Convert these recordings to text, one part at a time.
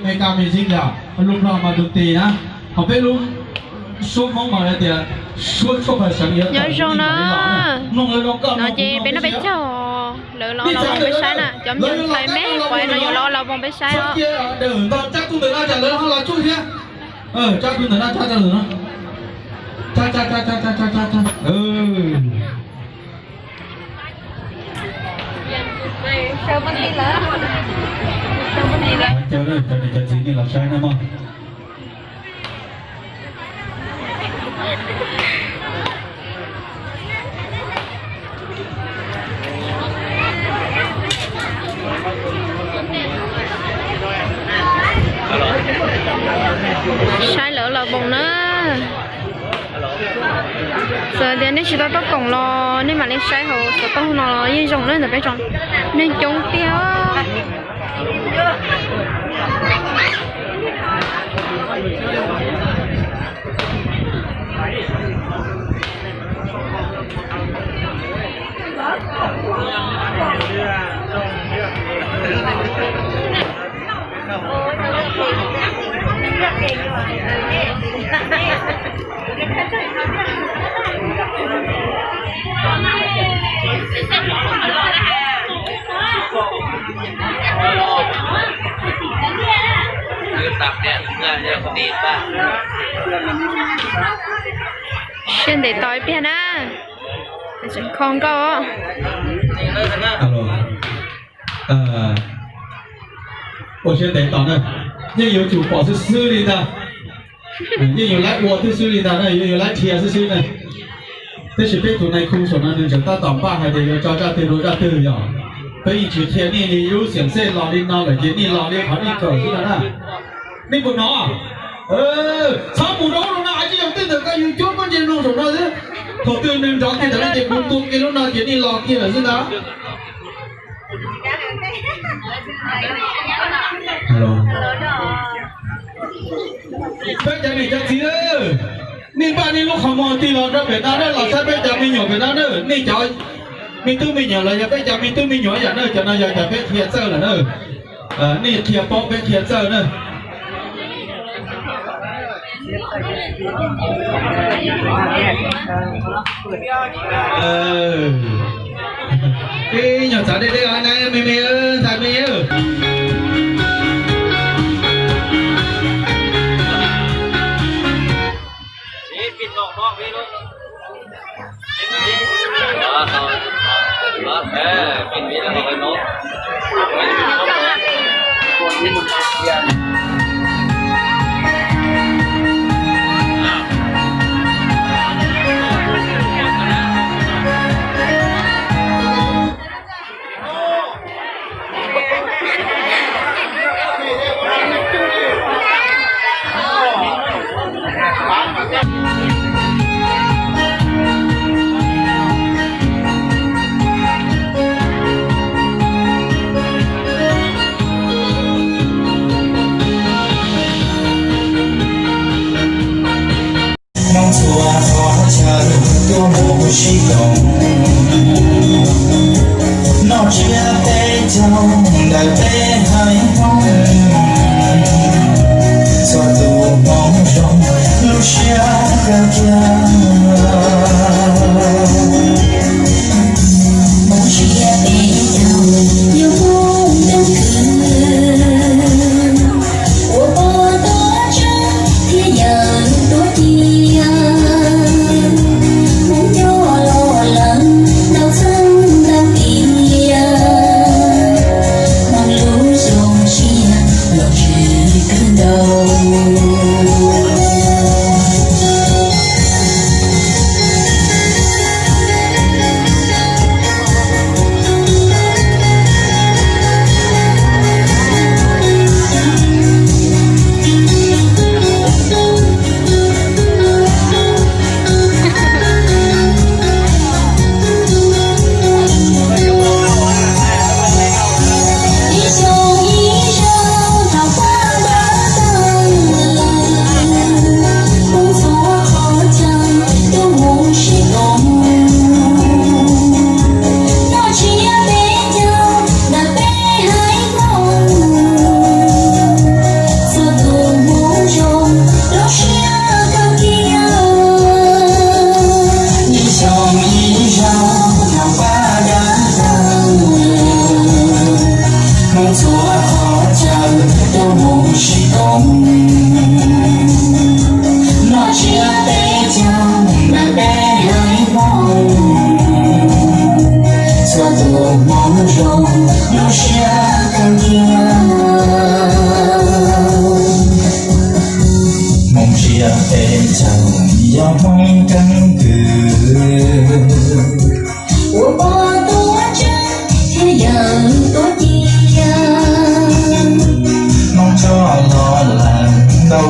Mexico music yom, lub no mas dum tis na, ho peb lub suab Hmoob mas tias suab tshuaj pha seev. Nyob zoo na, no ces peb noj peb caug, lawv los los voos peb saib na, cov me nyuam ntxhais me quav no yuav los los voos peb saib os. Tsab tus ntawm no tsam lawv ho los tsuj thiab. Tsab tus ntawm no, tsab tus ntawm no. Tsab, tsab, tsab, tsab, tsab, tsab, tsab. Cov niam cov txiv nej los saib na mog. Saib lawv los voos na. Txawm tias nej tsis tau tuaj koom los nej mam li saib hauv xov tooj no los yeej zoo na, ntawm peb tsoom neeg coob tiag. Siab ntev tos ib pliag na, tseem kho nkauj. Ua siab ntev tos na, yeej yuav tsum pom xwb xwb li ntag. Yeej yuav laib ua xwb xwb li ntag na, yuav yuav laib dhia xwb xwb na. Tab sis peb tus nais khu saum no nws tseem tab tom npaj hais tias yuav tso zaj twg rau zaj twg yog. Peb yeej tsis qhia nej li, lub xiam xej los li no lawm ces nej los li qhov nej kawm xwb no na. Nej puas hnov? Txhob mus rau ub rau no, tsis yog twg ntawm koj yug cuab koj ntsia mloog saum no xwb. Thaum twg nws nrov kiag ntawm no ces kuv ntu kiag lub no ces nej los kiag lawm xwb ntag. Peb cov niam cov txiv, nej npaj nej lub qhov muag tig los rau pem no na, los saib peb cov me nyuam pem no na. Nej cov me tub me nyuam los yog peb cov me tub me nyuam yam na, cov no yog cov peb qhia txawj lawm na. Nej qhia paub peb qhia txawj na. Ib nyuag txav deb deb os, me me, ntxhais me.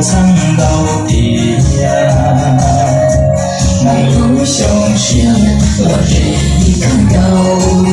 txheeb ntau tiag, muaj lub xyoo siab los ze ib kawm ntau.